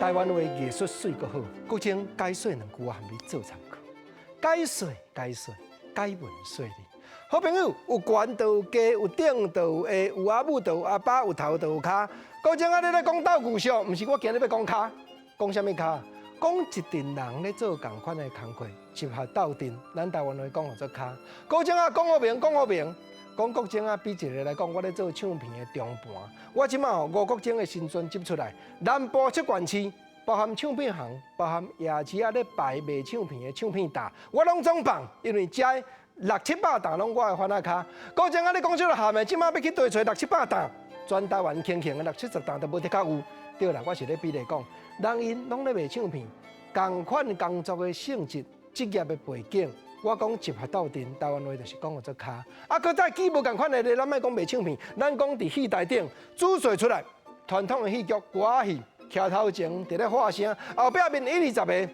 台灣話藝術媠閣好，國政解說兩句我含你做參考。解說解說解文說理。好朋友，有懸就有低，有頂就有下，有阿母就有阿爸，有頭就有跤。國政啊，你咧講鬥技術，毋是我今日欲講跤，講啥物跤？講一陣人咧做仝款的工課，集合鬥陣，咱台灣話講號做跤。國政啊，講好明，講好明。講國政啊，比一个來講，我咧做唱片的中盤，我這馬吼吳國楨的新專輯出來，南部七縣市，包含唱片行，包含夜市仔咧擺賣唱片的唱片店，我攏總放，因為遮六七百擔攏我的番仔跤。國政啊，你講這個鹹的，這馬欲去對揣六七百擔，全台灣輕輕的六七十擔都無得較有。對啦，我是咧比例講，人𪜶攏咧賣唱片，仝款工作的性質、職業的背景。我講集合鬥陣，台灣話就是講號做跤。啊，閣再記無仝款的咧，咱莫講賣唱片，咱講佇戲台頂主帥出來，傳統的戲劇歌仔戲，徛頭前佇咧喊聲，後壁面一二十个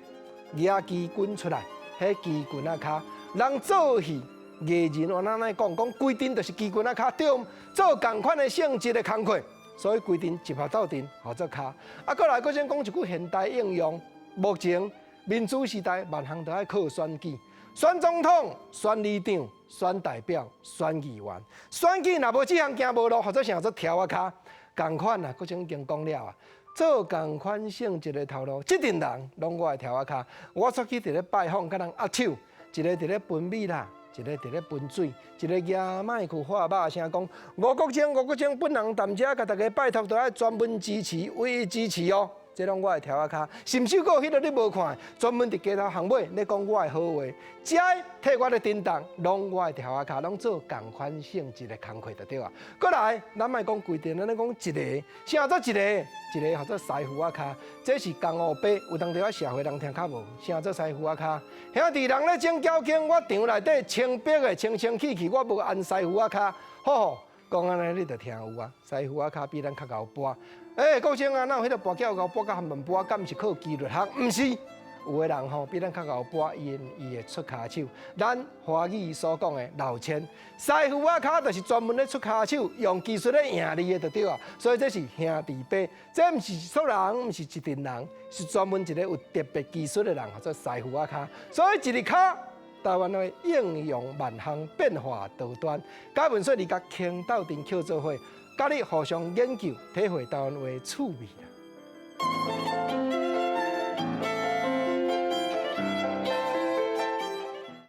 舉旗軍出來，彼旗棍仔跤，人做戲藝人，我咱來講講規陣就是旗棍仔跤，對，做仝款的性質的工課，所以規陣集合鬥陣號做跤。啊，閣來閣先講一句現代應用，目前民主時代萬項都愛靠選舉。選總統、選里長、選代表、選議員，選舉若無這項行無路，或者啥做柱仔跤，仝款啊，國政已經講了啊，做仝款性質的頭路，這陣人攏我的柱仔跤。我出去佇咧拜訪，佮人握手，一个佇咧分米啦，一个佇咧分水，一个舉麥克喊肉聲講，吳國楨，吳國楨本人踮遮共大家拜託，都愛專門支持，唯一支持哦。這攏我的柱仔跤，甚至閣彼个你無看，專門佇街頭巷尾咧講我的好話，這替我咧叮當，攏我的柱仔跤，攏做仝款性質的工課就對啊。閣來，咱莫講規陣，咱咧講一个，啥做一个？一个號做師傅仔跤，這是江湖白，有當時仔社會人聽較無，啥做師傅仔跤？兄弟人咧整繳經，我場內底清白的，清清氣氣，我無按師傅仔跤，好好講按呢，你就聽有啊。師傅仔跤比咱較𠢕跋。欸，國政啊，哪有彼个跋筊𠢕跋佮含萬跋，敢毋是靠技術學？毋是，有的人吼比咱較𠢕跋，伊伊會出跤手。咱華語所講的老千師傅仔跤，就是專門咧出跤手，用技術咧贏你的就對啊。所以這是兄弟爬，這毋是一撮人，毋是一陣人，是專門一个有特別技術的人，號做師傅仔跤。所以一个跤，台灣話應用萬項變化多端，解文說你共傾鬥陣抾做伙，佮你互相研究，體會台灣話趣味啦。